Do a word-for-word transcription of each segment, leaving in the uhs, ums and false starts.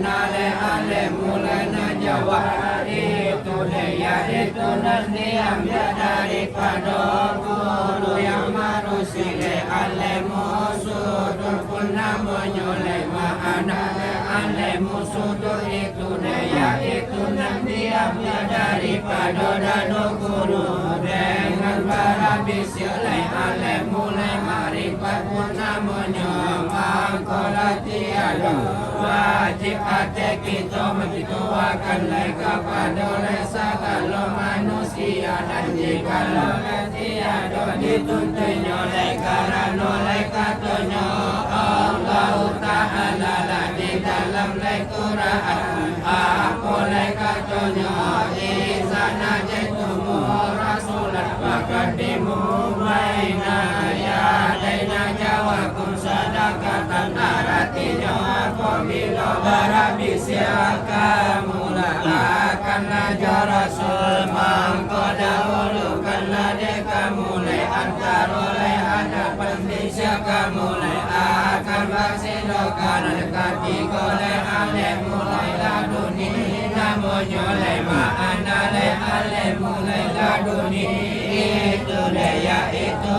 Alai-alai mulai nan jawab, itu dek, yaitu nan diambiak daripado guru yang marusi. Alai musudur pun namonyo lai ma'ana. Alai musudur itu dek, yaitu nan diambiak daripado dado guru. Dengan barabisiak lai alai mulai, makrifat pun namonyo mangko lah tiado. Wajib ateh kito mapituakan lai kapado lai sagalo manusia, dan jikalau lah tiado dituntuiknyo lai, karano lai katonyo Allahu Ta'ala lah di dalam lai Quran, apo lai katonyo, "Iza najaitumur rasulan faqaddimu baina yadai najwakum sadaqatan." Aratinyo, apabilo barabisiak kamu lah akan najwa Rasul, mangko dahulukanlah dek kamu lai antaro lai hadapan bisiak kamu lai akan basidokan. Katigo lai alai mulai laduni, namonyo lai ma'ana lai alai mulai laduni. Itu dek, yaitu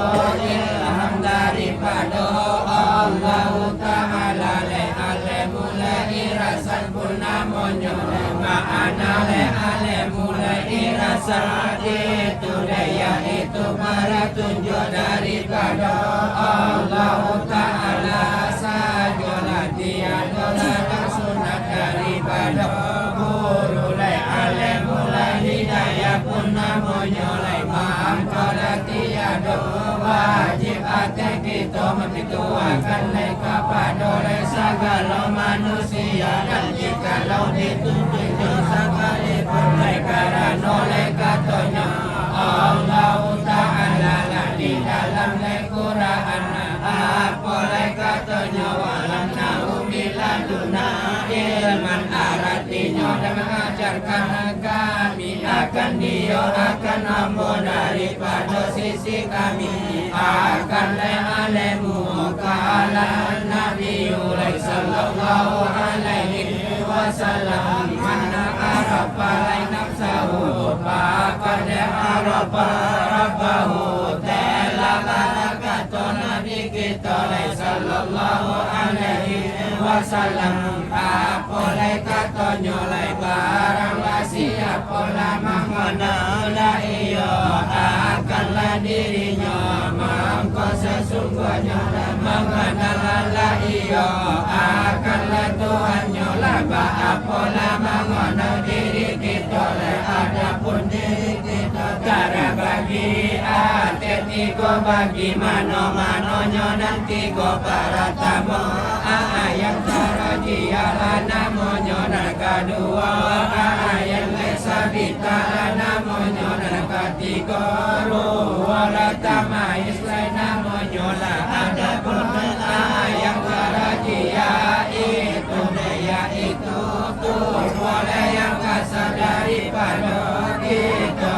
ilham daripado Allahu Ta'ala lai alai mulai irasan pun namonyo lai ma'ana lai alai mulai irasan. Itu dek, yaitu paratunjuak daripado Allahu Ta'ala sajo lah, tiado lah sunat daripado guru lai alai mulai. Hidayah pun namonyo lai mangko lah tiado. Wajib ateh kito mapituakan lai kapado lai sagalo manusia, dan jikalau dituntuiknyo sakalipun lai, karano lai katonyo Allahu Ta'ala lah di dalam lai Quran, apo lai katonyo, "Wa allamnahu min ladunna ilman." Aratinyo, dan maajarkan kami akan Diau, akan ambo, daripado sisi kami, akan lai alemu. Qala Nabiyullah sallallahu alaihi wasallam, "Man arafa lai nafsahu, faqad arafa rabbahu." Telah bana kato Nabi kito lai sallallahu alaihi wasallam, apo lai katonyo lai, barang lah siapo lah manganal lah iyo akan lah dirinyo, mangko sasungguahnyo lah manganal lah iyo akan lah Tuhannyo lah. Baapo lah manganal diri kito lai, adapun diri kito tarabagi ateh tigo bagi, mano-manonyo nan tigo. Paratamo, a'yan karajiah lah namonyo, nan kaduo, a'yan laisa bitta lah namonyo, nan katigo, ru'yah lah tamaiz lai namonyo lah. Adapun a'yan karajiah itu dek, yaitu tubuah lai yang kasa daripado kito.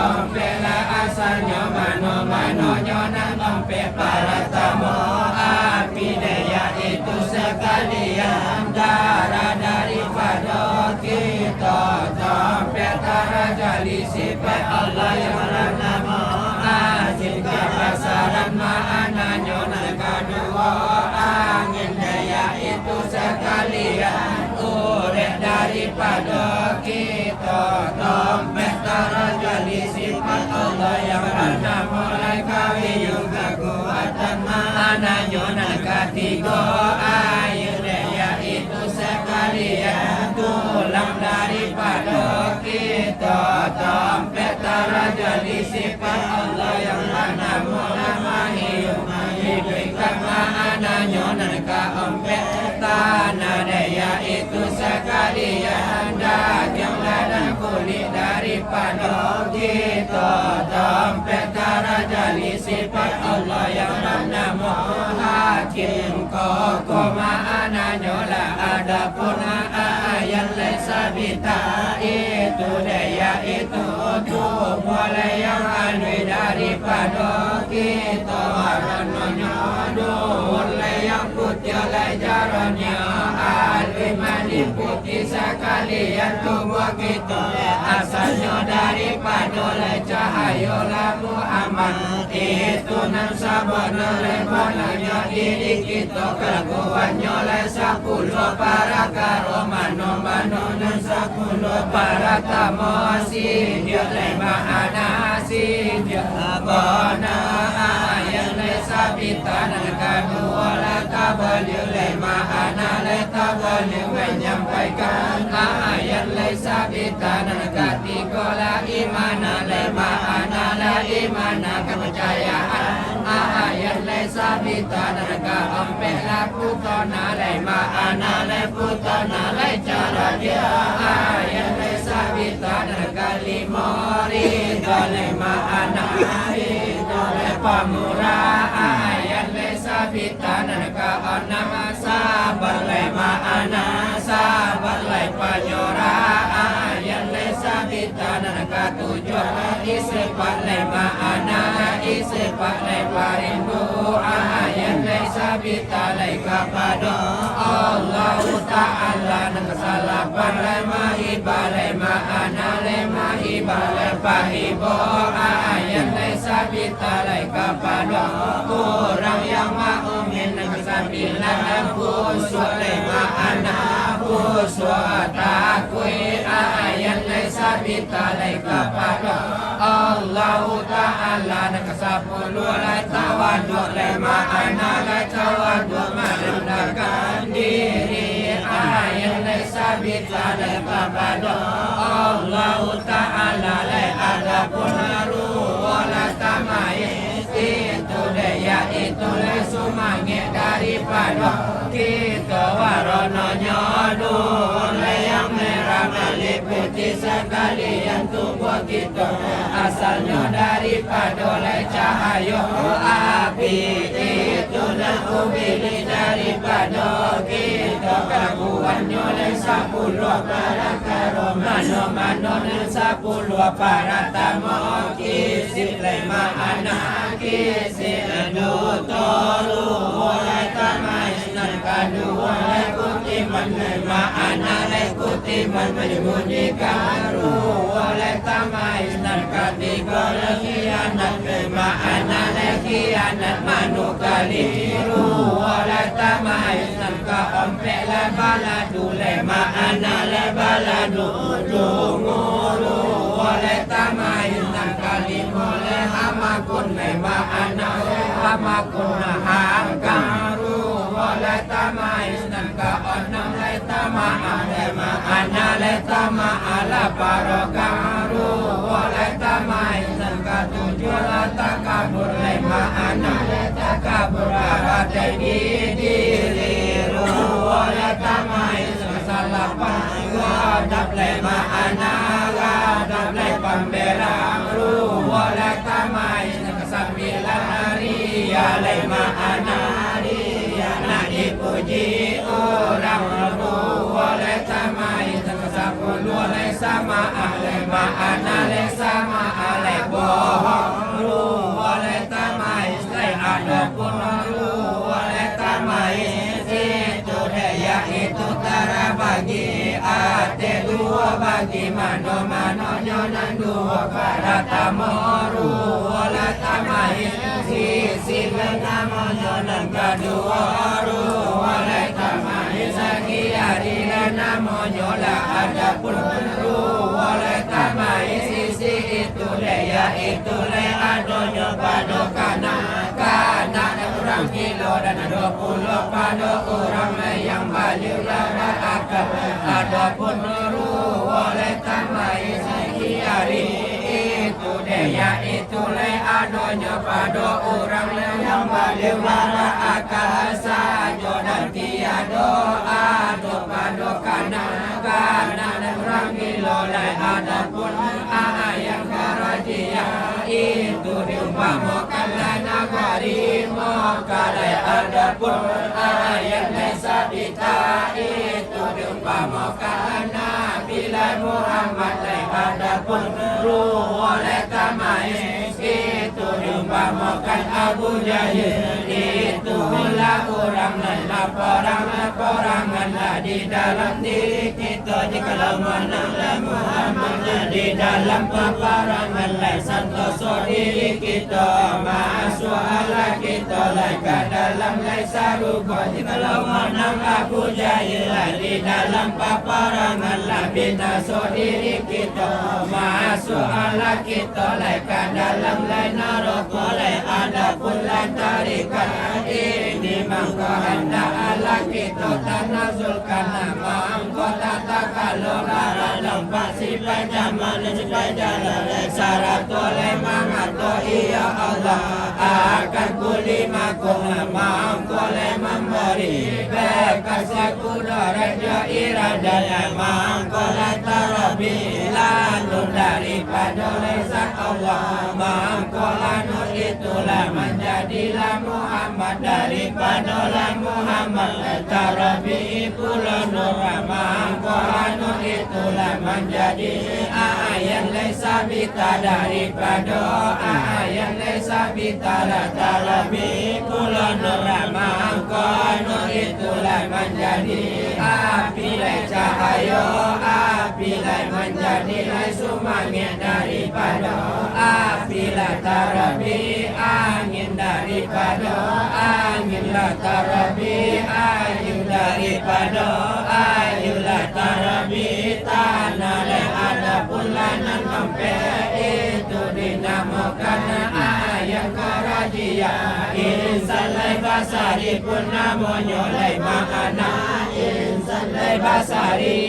Ompek lah asalnyo, mano-manonyo nan ompek. Paratamo api dek, yaitu sakalian darah daripado kito. Tompek tarajali sifat Allah yang banamo angin kabasaran, ma'ananyo nan kaduo angin dek, yaitu sakalian urek daripado kito. Tompek tarajali sifat Allah yang banamo lai kawiyuh kakuatan, ma'ananyo nan katigo aia dek, yaitu sakalian tulang daripado kito. Tompek tarajali sifat Allah yang banamo Al-Mahyu, mahiduikkan, ma'ananyo nan kaompek tanah dek, yaitu sakalian dagiang lah dan kulik daripado kito. Tompek tarajali sifat Allah yang banamo Hakim, kokoh ma'ananyo lah. Adapun a'yan laisa bitta itu dek, yaitu tubuah lai yang aluih daripado kito, waranonyo duhun lai yang putiah lai jaronyo, aluih manih Putih sakalian tubuah kito, asalnyo daripado lai cahayo lah Muhammad. Itu nan sabana lai bananyo diri kito, kalakuannyo lai sapuluah parakaro, mano-mano nan sapuluah paratamo, sindiak lai ma'ana, sindiak bana, ayat lai sabita, nan kaduo lah tabaliak lai ma'ana, lai tabaliak manyampaikan, ayat lai sabita, nan katigo lah imana, lai ma'ana, lai imana kaparcayaan, ayat lai sabita, nan kaampek lah putona, lai ma'ana, lai putona, lai caro dia, ayat lai sabita, nan kalimo ridho, lai ma'ana, ridho lai pamurah, ayat lai sabita, nan kaanam sabar, lai ma'ana, sabar lai panyurah, ayat lai sabita, nan katujuah isyarat lai ma'ana, isyarat lai parindu, ayat lai sabita, lai kapado Allahu Ta'ala, nan kasalapan lai mahibah, lai ma'ana, lai mahibah, lai pahibo, ayat lai sabita, lai kapado urang yang mukmin, nan kasambilan khusyuk, lai ma'ana, khusyuk takuik, ayat lai sabita, lai kapado Allahu Ta'ala, nan kasapuluah lai tawaduk, lai ma'ana, lai tawaduk marandahkan diri, ayat lai sabita, lai kapado Allahu Ta'ala, lai adapun ruh, lai tamaiz, itu dek yaitu lai sumangek daripado kito, warononyo duo lai yang merah maliputi sakalian tubuah kito, asalnyo daripado lai cahayo api, itu nan ubilih daripado kito, kalakuannyo lai sapuluah parakaro, mano-mano nan sapuluah paratamo, kisik lai ma'ana, kisik duto, ruh lai tamaiz, nan kaduo lai kutiman, lai ma'ana, lai kutiman manyambunyikan, ruh lai tamaiz, nan katigo lai khianat, lai ma'ana, lai khianat manukali, ruh lai tamaiz, nan kaampek lai baladu, lai ma'ana, lai baladu dungu, ruh lai tamaiz, nan kalimo lai hamakun, lai ma'ana, lai hamakun hangkang, ruh lai tamaiz, nan kaanam lai tama'ah, lai ma'ana, lai tama'ah lah parokang, ruh lai tamaiz, nan katujuah lah takabur, lai ma'ana, lai takabur aratai di diri, ruh lai tamaiz, nan kasalapan ghadab, lai ma'ana, ghadab lai pamberang, ruh lai tamaiz, nan kasambilan riya, lai ma'ana, riya nak dipuji urang, ruh lai tamaiz, nan kasapuluah lai sama'ah, lai ma'ana, lai sama'ah lai bohong, ruh lai tamaiz, lai adapun ruh lai tamaiz, itu dek yaitu tarabagi ateh duo bagi, mano-manonyo nan duo paratamo, ruh lai tamaiz, sisi lai namonyo, nan kaduo ruh lai tamaiz, khiari lai namonyo, lah adapun ruh lai tamaiz, sisi itu lai, yaitu lai adonyo pado kanak, kanak urang gilo, dan ado pulo pado urang lai yang baliak lah baakal. Adapun ruh lai tamaiz, khiari itu dek yaitu lai adonyo pado urang lai yang baliak lah baakal sajo, dan tiado ado pado kanak, kanak urang gilo lai. Adapun ayat karajiah itu diumpamakan lai nagari Makkah lai. Adapun ayat lai sabita itu diumpamakan Nabi lai Muhammad lai. Adapun ruh lai tamaiz itu diumpamakan Abu Jahil, itulah urang nan baparang-parangan lah di dalam diri kito. Jikalau manang lah Muhammad lah di dalam paparangan, lai santoso diri kito, masuaklah kito lai ka dalam lai sarugo. Jikalau manang Abu Jahil lah di dalam paparangan, lah binaso diri kito, masuaklah kito lai ka dalam lai naroko. Lai adapun lai tarikat ini, mangko handak alah kito tanazulkan, mangko tatakalo baradampak sipai jaman sipai jalan, lai sarato lai mangato, iyo Allah, akan kuli makulah, mangko lai mambari bakasi kudarat jo iradat, mangko lai tarabi lanun daripado lai zat Allah, mangko lanun itulah manjadilah Muhammad, daripado lah Muhammad lai tarabi pulo nur, mangko lanun itulah manjadi ayan lai sabita, daripado ayan lai sabita lah tarabi pulo nur, mangko lanun itulah manjadi api lai cahayo, api lai manjadi lai sumangek, daripado api lah tarabi angin, daripado angin lah tarabi ayu, daripado ayu lah tarabi tanah. Lai adapun lah nan ompek, itu dinamokan ayan karajiah. Insan lai basari pun namonyo lai ma'ana, insan lai basari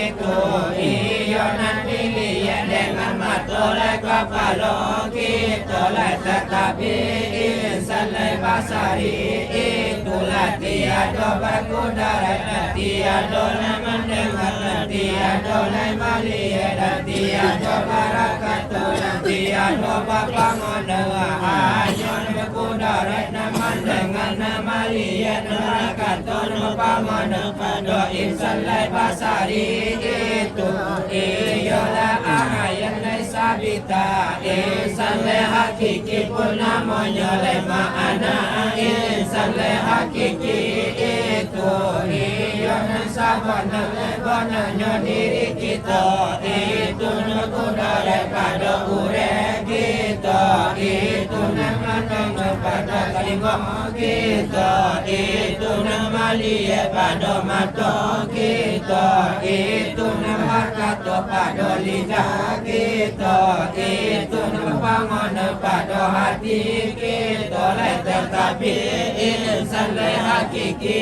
itu, iyo nan diliek dengan mato lai kapalo kito lai, tatapi insan lai basari itulah tiado bakudarat, tiado lai mandanga, tiado lai maliek, tiado barakato, tiado bapangana, hanyo nan bakudarat, nan mandanga, nan maliek, nan barakato, nan bapangana pado insan lai basari itu, iyolah ayan lai sabita. Insan lai hakiki pun namonyo lai ma'ana, insan lai hakiki itu, iyo nan sabana lai bananyo diri kito, itu nan kudarat pado urek kito, itu nan mandanga pado talingo kito, itu nan maliek pado mato kito, itu nan bakato pado lidah kito, itu nan bapangana pado hati kito lai. Tatapi insan lai hakiki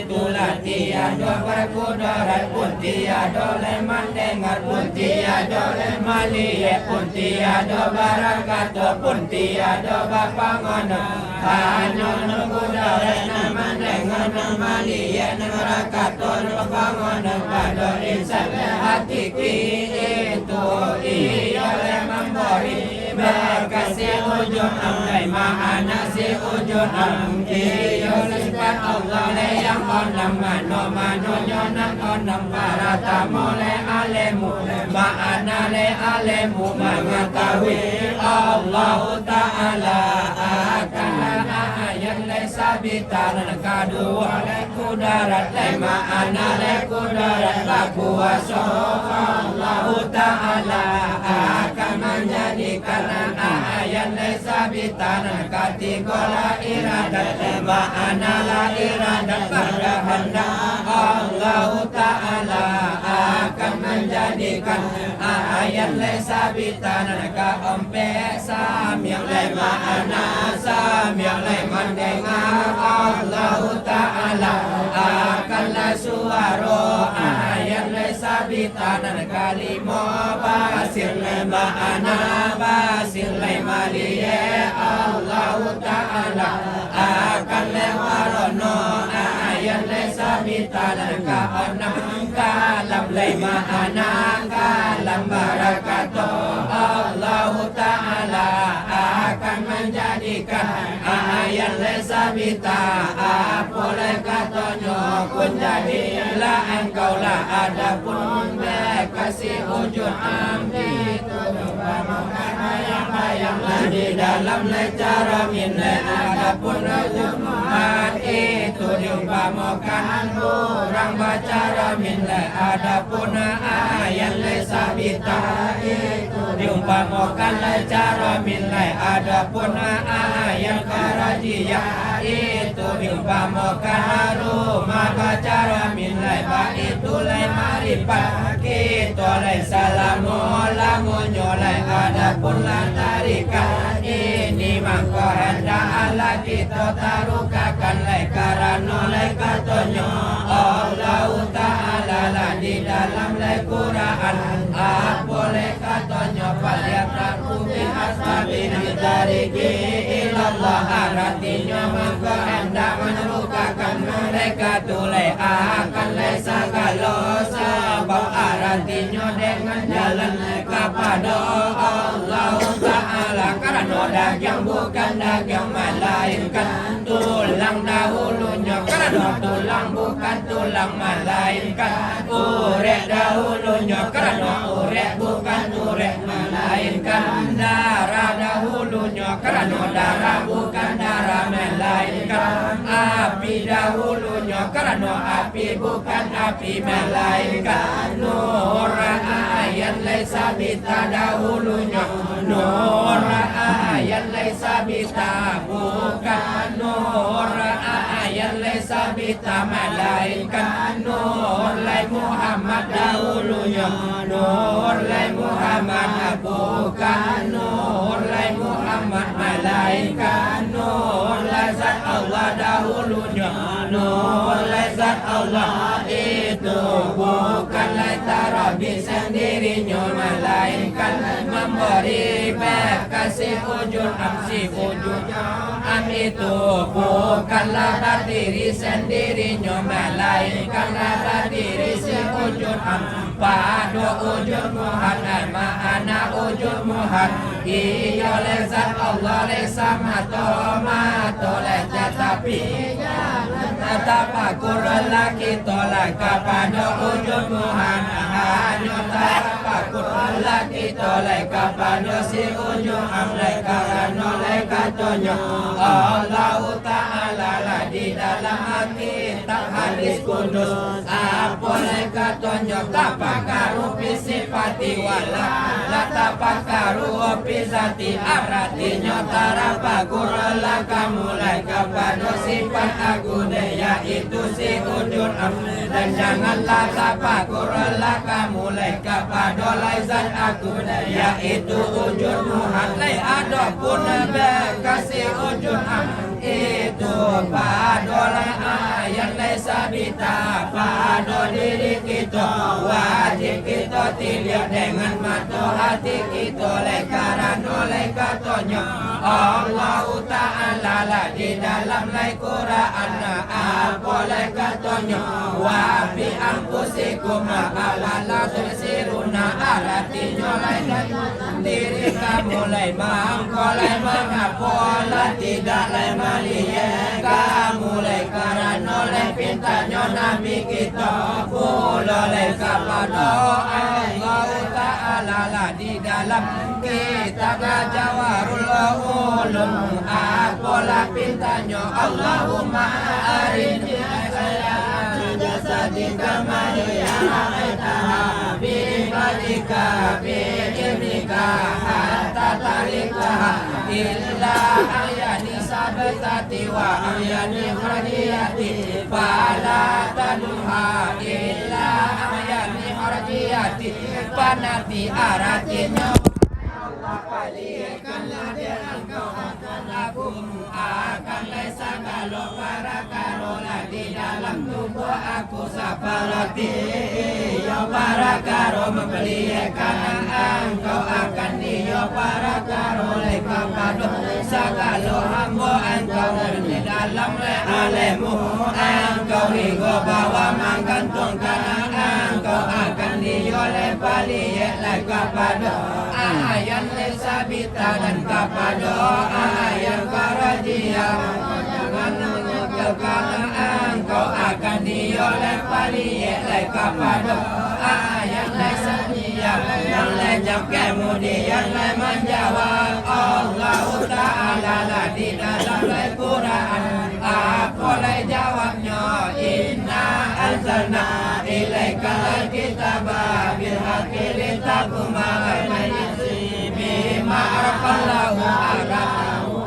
itulah tiado bakudarat pun, tiado lai mandanga pun, tiado lai maliek pun, tiado barakato pun, tiado bapangana. Hanyo nan kudarat, nan mandanga, nan maliek, nan barakato, nan bapangana pado insan lai hakiki itu, iyo lai mambari bakasi ujuang am, lai ma'ana si ujuang am. Iyo sipaik Allah lai yang onam, mano-manonyo nan onam. Paratamo lai alimu, ma'ana lai alimu, mangatahui Allahu Ta'ala akan ayan lai sabita. Nan kaduo lai kudarat, lai ma'ana lai kudarat, bakuaso Allahu Ta'ala akan manjadikan ayan lai sabita. Nan katigo lai iradat, lai ma'ana lai iradat, bakahandak Allahu Ta'ala akan manjadikan ayan lai sabita. Nan kaompek samiak, lai ma'ana samiak, lai mandanga, Allahu Ta'ala akan lai suaro ayan lai sabita. Nan kalimo basir, lai ma'ana basir, lai maliek, Allahu Ta'ala akan lai warono ayan lai sabita. Nan kaonam kalam, lai ma'ana kalam barakato, Allahu Ta'ala akan manjadikan ayan lai sabita. Apo lai katonyo pun jadilah angkau lah, adapun bakasi ujuang am itu, bayang-bayang Di dalam lai caramin lai, adapun Jumaat itu diumpamakan urang bacaramin lai, adapun ayat lai sabita itu diumpamakan lai caramin lai, adapun ayat karajiah itu diumpamakan rumah bacaramin lai, baitu lai marifat kito lai salamo-lamonyo lai, adapun lah tarikat ini mangko handaklah kito tarukakan lai, karano lai katonyo Allahu Ta'ala lah di dalam lai Quran, apo lai katonyo, "Falyaqrabu bi asbabi tariki ilallah," aratinyo mangko handak manarukakan mereka tu lai akan lai sagalo sabab, aratinyo dengan jalan lai kapado Allahu Ta'ala, karano dagiang bukan dagiang, malainkan tulang dahulunyo, karano tulang bukan tulang, malainkan urek dahulunyo, karano urek bukan urek, malainkan darah dahulunyo, karano darah bukan darah, malainkan api dahulunyo, karano api bukan api, malainkan nur. Ayat lai sabita dahulunyo, nur. Ayat lai sabita bukan nur. Ayat lai sabita malainkan nur lai Muhammad dahulunyo, nur lai Muhammad bukan nur lai Muhammad, malainkan nur lai Zat Allah dahulunyo, nur lai Zat Allah itu bukan lai tarabih sandirinyo, malainkan mambari bakasi ujud am si ujud am itu bukanlah badiri sandirinyo, malainkanlah badiri si ujud am pado ujud Muhammad, ma'ana ujud Muhammad. Iyo lai Zat Allah lai samato-mato lai, tatapi tapakur lah kito lai kapado ujud Muhammad, hanyo tapakur lah kito lai kapado si ujud am lai, karano lai katonyo Allahu Ta'ala lah di dalam kitab hadis kudus, apo lai katonyo, "Tafakkaru fi sifati wala tafakkaru fi zati," aratinyo, tarapakurlah kamu lai kapado sifat Aku dek, yaitu si ujud am, dan janganlah tapakurlah kamu lai kapado lai Zat Aku dek, yaitu ujud Muhammad lai. Adopun bakasi ujud am, itu pado lai ayat lai sabita pado diri kito, wajib kito tiliak dengan mato hati kito lai, karano lai katonyo Allahu Ta'ala lah di dalam lai Quran, apo lai katonyo, "Wa fi anfusikum afala tubsiruna," aratinyo lai diri kamu lai mangko lai mangapo lah tidak lai maliek kamu lai, karano lai pintanyo Nabi kito pulo lai kapado Allahu Ta'ala lah di dalam kitab Jawarul Ulum, apo lah pintanyo, "Allahumma arini jasadika ma hiya ra'aitaha bi ibadika bi ilmika hatta tarikaha illa ayani sabtati wa ayani kharjiyati, fala taduha illa ayani kharjiyati." Panati aratinyo, Allah paliekkanlah dek Engkau akan aku, akan lai sagalo parakaro lah di dalam tubuah aku, saparati iyo parakaro mampaliekkan Engkau akan iyo parakaro lai kapado sagalo hambo Engkau, nan di dalam lai alammu Engkau, igo bawa manggantuangkan Engkau akan iyo lai paliek lai kapado ayat lai sabita dan kapado ayat kharjiyah. Jangan manggalkan Engkau akan iyo lai paliek lai kapado ayat lai sabita. Nan lai jam kemudian lai manjawab, Allah Ta'ala lah di dalam Al-Quran. Apo lai jawabnyo? Inna anzalna ilaikal kitaba bil haqqi litakuma bainannasi bima arafallahu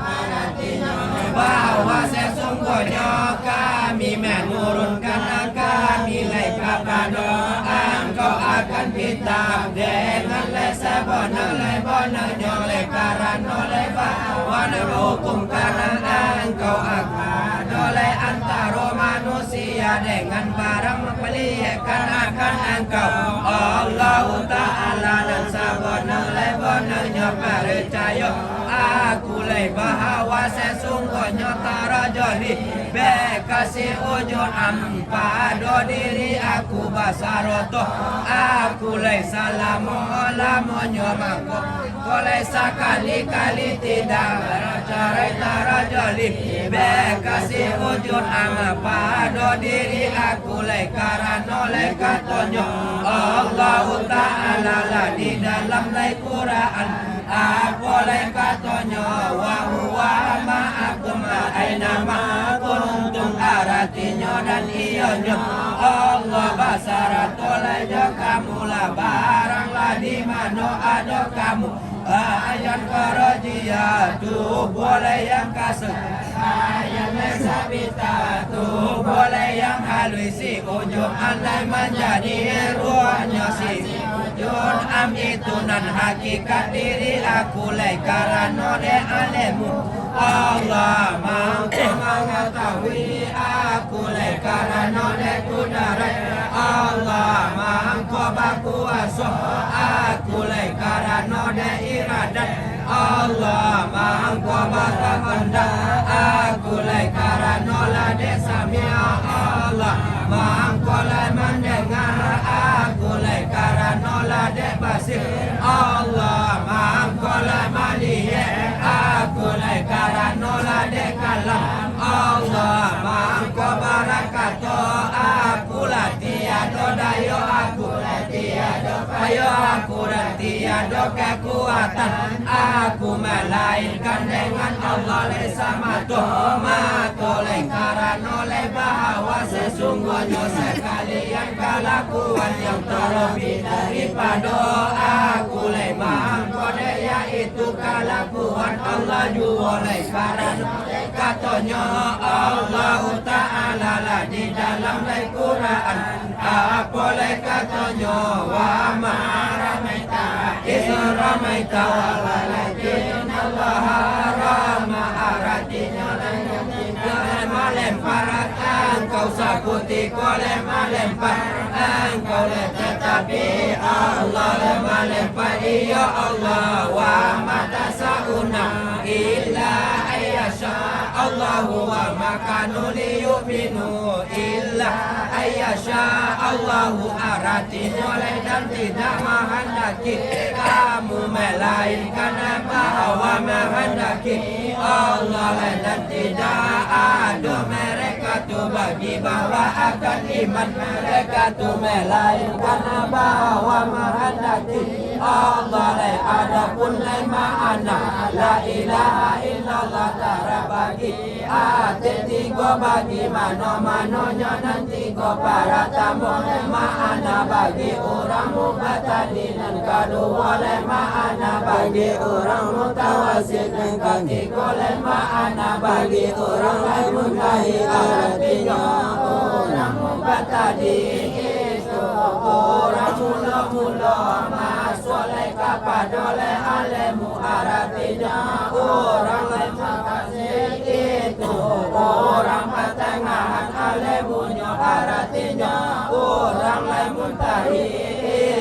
aratinyo, bahwa sesungguhnyo Kami manurunkan, Kami lai kapado angkau akan kitab dengan lai sabana lai bananyo lai karano lai bahwa nan hukumkan angkau akan ado lai antaro manusia dengan barang mampaliekkan akan angkau. Allahu Ta'ala nan sabana lai bananyo parcayo. Aku lai bahwa sesungguhnyo tarajali bekasi ujun am pado diri aku basaroto aku lai salamo-lamonyo mangko. Ko lai sakali-kali tidak carai tarajali bekasi ujun am pado diri aku lai karano lai katonyo Allahu Ta'ala lah di dalam lai Quran. Apo lai katonyo, "Wa huwa ma'akum aina ma kuntum," aratinyo, dan iyonyo Allah basarato lai jo kamu lah, baranglah di mano ado kamu. Ayat karajiah, tubuah lai yang kasar, ayat lai sabita, tubuah lai yang haluih, si ujun lai manjadi ruahnyo, si ujun am itu nan hakikat diri aku lai karano dek alemu. Allah mangko mangatahui aku lai karano dek kudarat. Allah mangko bakuaso aku lai karano dek iradat. Allah mangko bakahandak aku lai karano lah dek samia. Allah mangko lai mandanga aku lai karano lah dek basir. Allah mangko lai maliek aku lai karano lah dek kalam. Allah mangko barakato aku lah tiado dayo aku lah tiado payo aku lah tiado kakuatan aku, malainkan dengan Allah lai samato-mato lai karano lai bahawa sesungguahnyo sakalian kalakuan yang tarlebih daripado aku lai mangko dek, yaitu kalakuan Allah juo lai karano katonyo Allahu Ta'ala lah di dalam lai Quran. Apo lai katonyo, "Wa ma ramaita iz ramaita, walakinnallaha rama," aratinyo lai malempar, angkau sakutiko lai malempar, angkau lai, tatapi Allah lai malempar, iyo Allah, "Wa ma tasyauna illa ayyasya Allahu wa ma kanu liyu'minu illa ayyasya Allahu," aratinyo lai dan tidak mahandaki kamu, malainkan bahwa mahandaki Allah lai dan tidak ado mereka tu bagi bahwa akan iman mereka tu, malainkan bahwa mahandaki Allah lai. Adapun lai makna la ilaha illallah tarabagi atek tigo bagi, mano-manonyo nan tigo. Paratamo, makna bagi urang mubtadi, nan kaduo lai makna bagi urang mutawasit, nan katigo lai makna bagi urang lai muntahi. Aratinyo urang mubtadi itu urang mulo-mulo masuak lai kapado lai alemu. Aratinyo urang lai mutawasit itu urang patangahan alemunyo. Aratinyo urang lai muntahi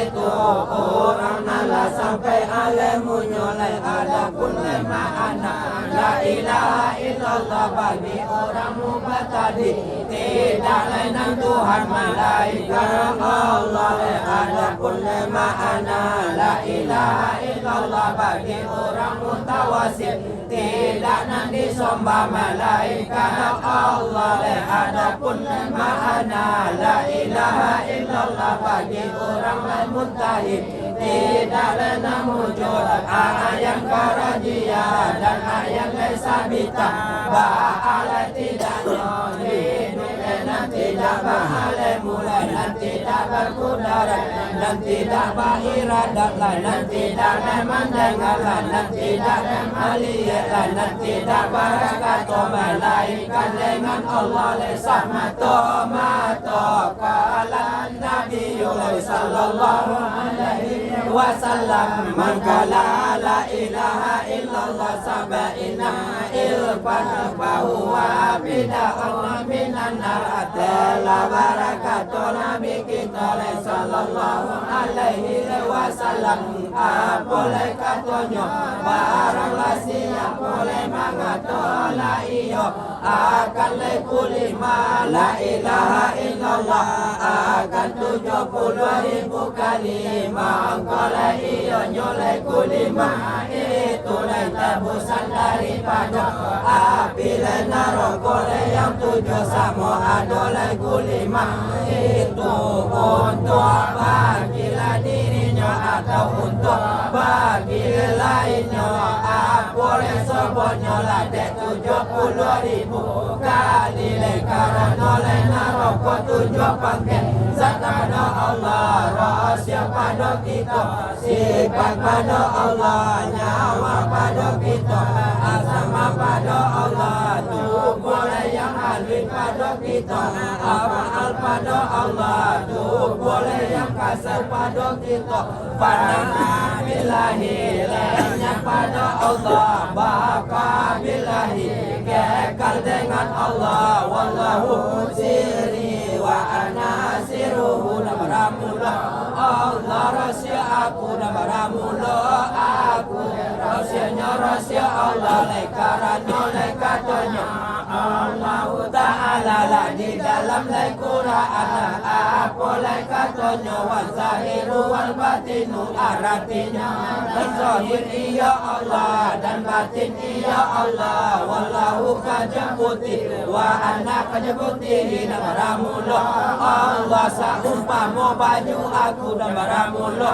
itu urang nan lah sampai alemunyo lai. Adapun lai makna la ilaha illallah bagi urang mubtadi, tidak lai nan Tuhan malainkan Allah lai. Adapun lai makna la ilaha illallah bagi urang mutawasit, Tidak nan disembah malainkan Allah. Adapun makna la ilaha illallah bagi urang nan muntahik, tidak lai nan mujud, ayan karajiah dan ayan lai sabita. Baalai tidaknyo hiduik nan tidak baalai mulai, nan tidak bakudarat, nan tidak bairadat lah, nan tidak lai mandanga lah, nan tidak lai maliek lah, nan tidak barakato, malainkan dengan Allah lai samato-mato. Qala Nabi sallallahu alaihi wasallam, "Man qala la ilaha illallah sab'ina alfan fahuwa bid'atun minan nar." Telah barakato Nabi kito lai sallallahu alaihi wasallam, apo lai katonyo, barang lah siapo lai mangato la iyo akan lai kulima la ilaha illallah, akan tujuah puluah ribu kali, mangko lai iyonyo lai kulima, itu lai tebusan daripado api lai naroko lai yang tujuah, samo ado lai kulima, itu untuak bagi lah dirinyo atau untuak bagi lainnyo, apo lai sobonyo lah dek tujuah puluah ribu kali lai, karano lai naroko tujuah pangkek. Zat pado Allah, rohasio pado kito, sifat pado Allah, nyawa pado kito, azama pado Allah, tubuah lai yang haluih pado kito, amal pado Allah, tubuah lai yang kasa pado kito. Fana billahi, lenyap pado Allah, baqa billahi, kekal dengan Allah. Wallahu sirri wa ana sirruhu, nan baramulo Allah rasio aku, nan baramulo aku, rasionyo rasio Allah, lai karano lai katonyo Allahu Ta'ala lah di dalam lai Quran, apo lai katonyo, wa zahiru wal batinu, aratinyo, nan zahir iyo Allah, dan batin iyo Allah, wallahu ka jabutihi, wa ana ka jabutihi, nan baramulo Allah, saumpamo baju aku, nan baramulo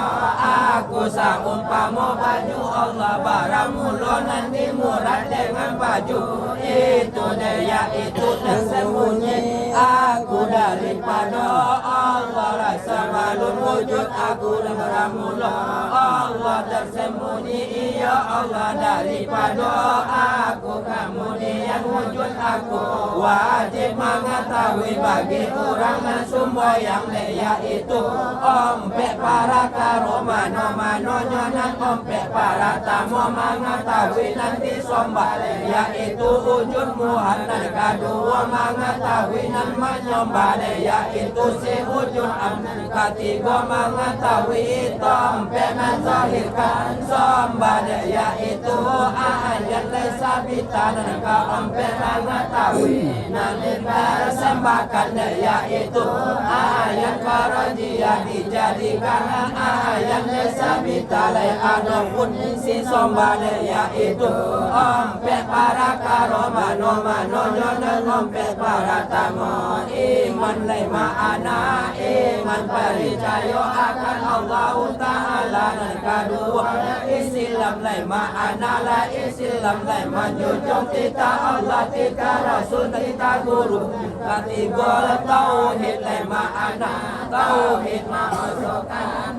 aku, saumpamo baju Allah, baramulo nan dimurad dengan baju itu, dek yaitu tersembunyi aku daripado Allah, lah sabalun wujud aku, nan baramulo Allah, tersembunyi iyo Allah daripado aku, kamudian wujud aku. Wajib mangatahui bagi urang nan sumbayang, dek yaitu ompek parakaro, mano-manonyo nan ompek. Paratamo, mangatahui nan disombah, yaitu wujud Muhammad. Kaduo, mangatahui nan manyombah, yaitu si wujud Am. Katigo, mangatahui tompek manzahirkan sombah, yaitu ayan lai sabita. Nan kaompek, mangatahui nan dipersembahkan, yaitu ayan karajiah, dijadikan ayan lai sabita. Lai adopun si sombah, yaitu ompek parakaro, mano-manonyo nan ompek. Paratamo, iman lai ma'ana, iman paricayo akan Allahu Ta'ala. Nan kaduo, Islam lai ma'ana, lah Islam lai manjunjuang titah Allah, titah Rasul, titah guru. Katigo, tauhid lai ma'ana, tauhid ma'ana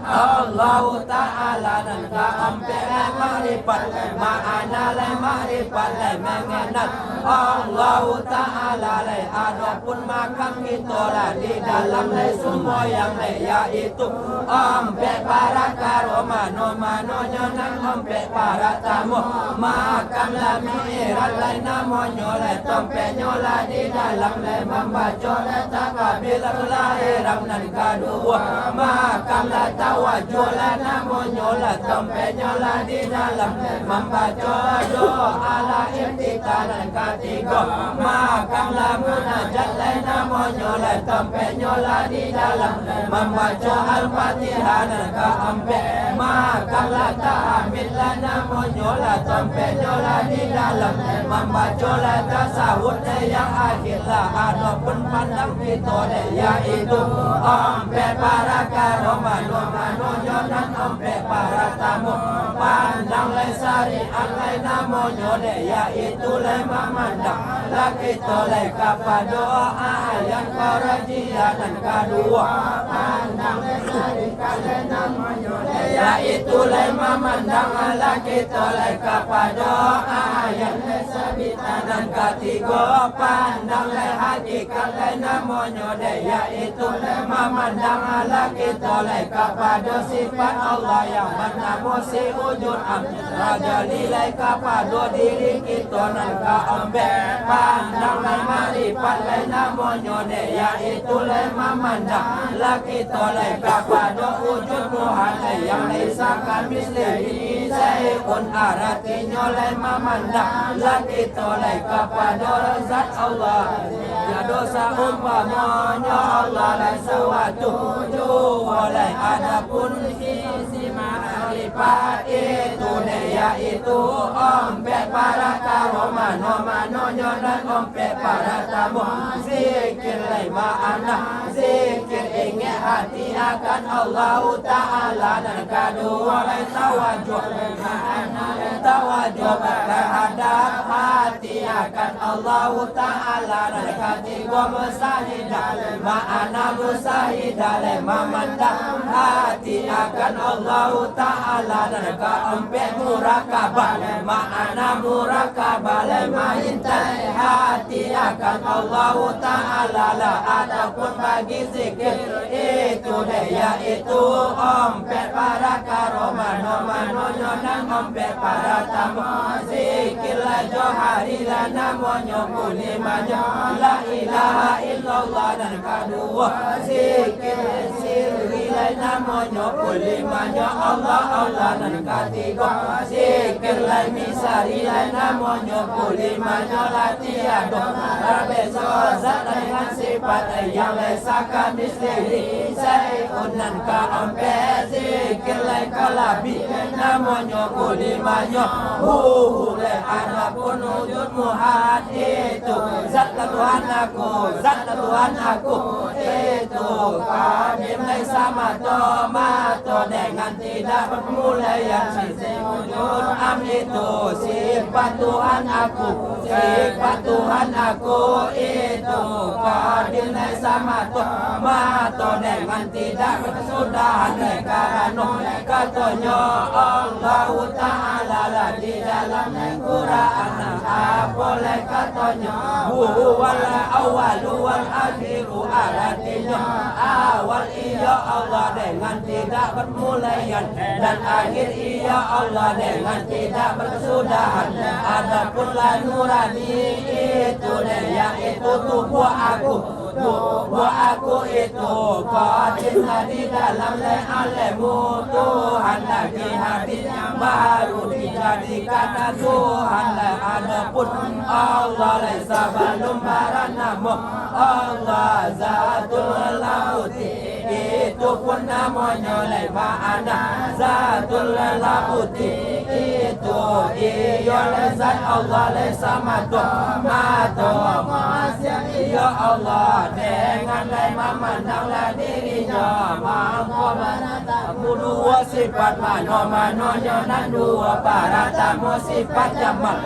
Allahu Ta'ala. Nan kaompek, makrifat lai ma'ana, lai makrifat lai manganal Allahu Ta'ala. Lai adopun makam kito lah di dalam lai sumbayang, lai yaitu ompek parakaro, mano-manonyo nan ompek. Paratamo, makam lah mi'raj, lai namonyo, lai tompeknyo lah di dalam, lai mambaco, lai takbir, lai ihram. Nan kaduo, makam lah tahu Wajuh lah namonyo lah, tampeknyo lah di dalam, mambaco doa lah iftitah nan katigo. Makan lah munajat lah namonyo lah, tampeknyo lah di dalam, mambaco Al-Fatihah nan kaampek. Makan lah tahmid lah namonyo lah, tampeknyo lah di dalam, mambaco lah tasawuf dek yang akhir lah. Adopun pandang kito dek, yaitu ampek parakaro mano-mano, yo nan ampek paratamo, pandang lai syariat lai namonyo dek, yaitu lai mamandang lah kito lai kapado ayat karajiah. Nan kaduo, pandang lai syariat lai namonyo dek, yaitu lai mamandang lah kito lai kapado ayat lai sabitah. Nan katigo, pandang lai hakikat lai namonyo dek, yaitu lai mamandang lah kito lai kapado sifat Allah yang banamo si Wujud Am. Tajali lai kapado diri kito. Nan kaampek, pandang lai makrifat lai namonyo dek, yaitu lai mamandang lah kito lai kapado wujud Tuhan lai yang laisa kamitslihi syai'un, aratinyo lai mamandang lah kito lai kapado zat Allah. Tiado saumpamonyo Allah lai sawatu juo lai. Adopun isi makrifat itu dek, yaitu ampek parakaro mano-manonyo. Nan ampek paratamo, zikir lai makna, zikir ingek hati akan Allahu Ta'ala. Nan kaduo lai tawajuah, tawajuah tahadap hati akan Allahu Ta'ala. Nan katigo, musyahadah, makna musyahadah lai mamandang hati akan Allahu Ta'ala. Nan kaampek, murakabah, makna murakabah lai maintai hati akan Allahu Ta'ala lah. Adopun bagi zikir itu dek, yaitu ampek parakaro mano-manonyo. Nan ampek paratamo, zikir lah johari lah namonyo kulimanyo, la ilaha illallah. Nan kaduo, zikir sirri lai namonyo kulimanyo, Allah, Allah. Nan katigo, zikir lai misari lai namonyo kulimanyo, lah tiado lah beso zat dengan sifat yang laisa kamitslihi syai'un. Nan kaampek, zikir lai kalabi namonyo kulimanyo, huhu lai adopun wujud muhad itu, zat lah Tuhan aku, zat lah Tuhan aku itu, kadim lai samato-mato dengan tidak bermulaian. Sisi wujud am itu sifat Tuhan aku, sifat Tuhan aku itu, kadim lai samato-mato dengan tidak berkesudahan. Karano katonyo Allahu Ta'ala lah di dalam Quran, apo lai katonyo, huwal awwalu wal akhiru, aratinyo awal iyo Allah dengan tidak bermulaian, dan akhir iyo Allah dengan tidak berkesudahan. Adopun lah nurani itu dek, yaitu tubuah aku, tubuah aku itu kadim lah di dalam lai alammu Tuhan, lagi hadisnyo baru dijadikan Tuhan lai. Adopun Allah lai sabalum baranamo Allah Zatul Lahuti, itu pun namonyo lai makna Zatul Lahuti itu, iyo lai zat Allah lai samato-mato. Iyo Allah dengan lai mamandang lah dirinyo, mangko baratamo duo sifat, mano-manonyo nan duo. Paratamo sifat jamal,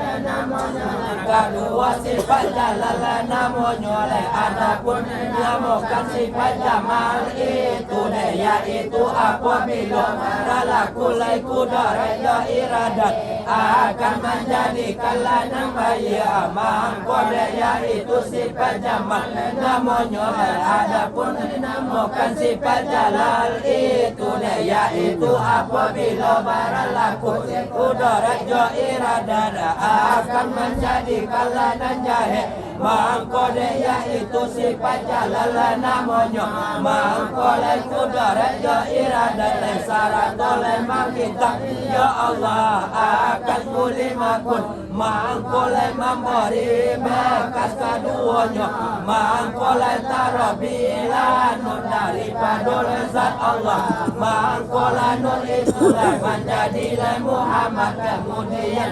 kaduo sifat jalal namonyo lai. Adopun namokan sifat jamal itu dek, yaitu apabilo talaku lai kudarat jo iradat akan manjadikan lah nan baiak, mangko dek, yaitu sifat jamal namonyo lai. Adopun namokan sifat jalal itu dek, yaitu apabilo baralaku kudarat jo iradat akan manjadikan lah nan jahek Mangko dek yaitu sifat jalal namonyo. Mangko lai kudarat jo iradat lai sarato lai mangkintak. Ya Allah, akan kulimakun. Mangko lai mambari bakas kaduonyo. Mangko lai tarobilah nun daripado lai zat Allah. Mangko lai nun itu lai manjadi lai Muhammad. Kamudian,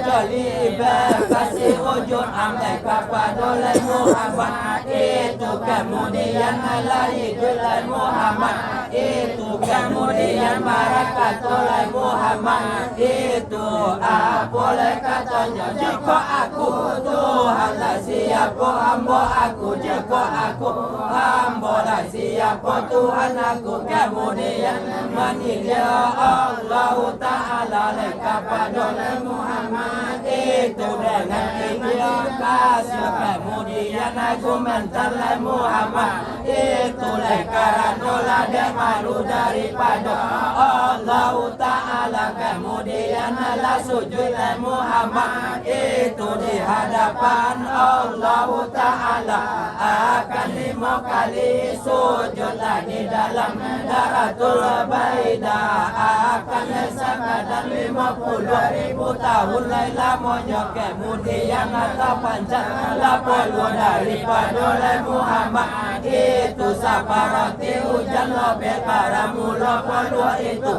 jadi bakas si wujud amai kapado lai Muhammad. Itu kamudian lai iduik lai Muhammad. Itu kamudian barakato lai Muhammad. Itu apo lai katonyo, jikok aku Tuhan lah siapo ambo aku, jikok aku ambo lah siapo Tuhan aku. Kamudian maninggia Allahu Ta'ala lai kapado lai Muhammad. Itu dengan tinggi kasih, kamudian aku mantan lai Muhammad. Itu lai karano lah dek malu daripado Allahu Ta'ala. Kamudian lah sujud lai Muhammad. Itu di hadapan Allahu Ta'ala. Akan limo kali sujud lah di dalam Daratul Baida. Akan sakadar limo puluah ribu tahun lai lamonyo. Kamudian tapanjang lah poluah daripado lai Muhammad. Itu saparati ujan lobek baramulo poluah itu.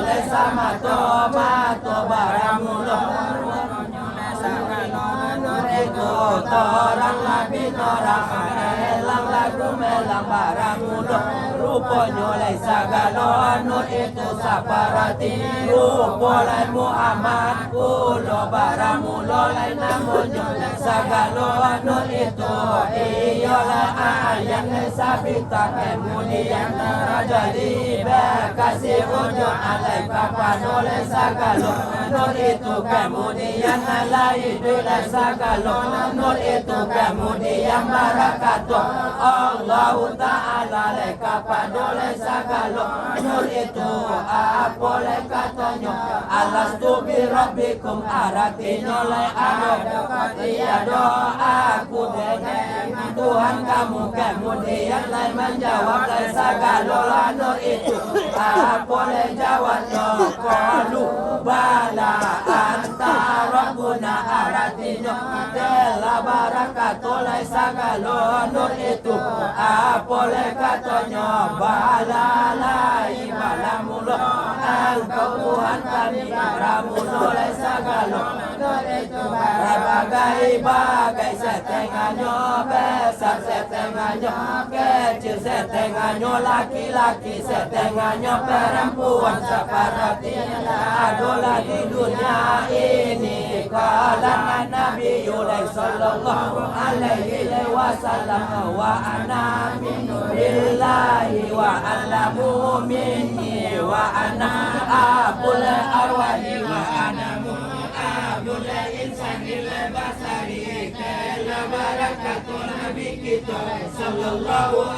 Lai samato-mato baramulo. Itu torang lah binorang, elang lah gumelang baramulo. Ruponyo lai sagalo nur itu saparati rupo lai Muhammad pulo baramulo lai namonyo. Sagalo nur itu iyolah ayat sabita, kamudian rajali bakasi ujung alai kapado lai sagalo nur itu, kamudian lai iduik lai sagalo nur itu, kamudian barakato Allahu Ta'ala lai kapado lai sagalo nur itu. Apo lai katonyo, alastu birabbikum, aratinyo lai adokah tiado aku dengan Tuhan kamu? Kamudian lai manjawab lai sagalo lah nur itu. Apo lai jawabnyo? Qalu bala anta rabbuna, aratinyo telah barakato lai sagalo nur itu. Apo lai katonyo? Bala lai baramulo, Angkau Tuhan kami, baramulo lai sagalo. Babagai-bagai, satangahnyo basa, satangahnyo kacil, satangahnyo laki-laki, satangahnyo parampuan, saparati adolah di dunia ini. Qala Nabiyullah sallallahu alaihi wasallam, wa ana minhu billahi wa alamu minni wa ana abul arwahi wa ana abul insani lil basari. Kala barakato Nabi kito sallallahu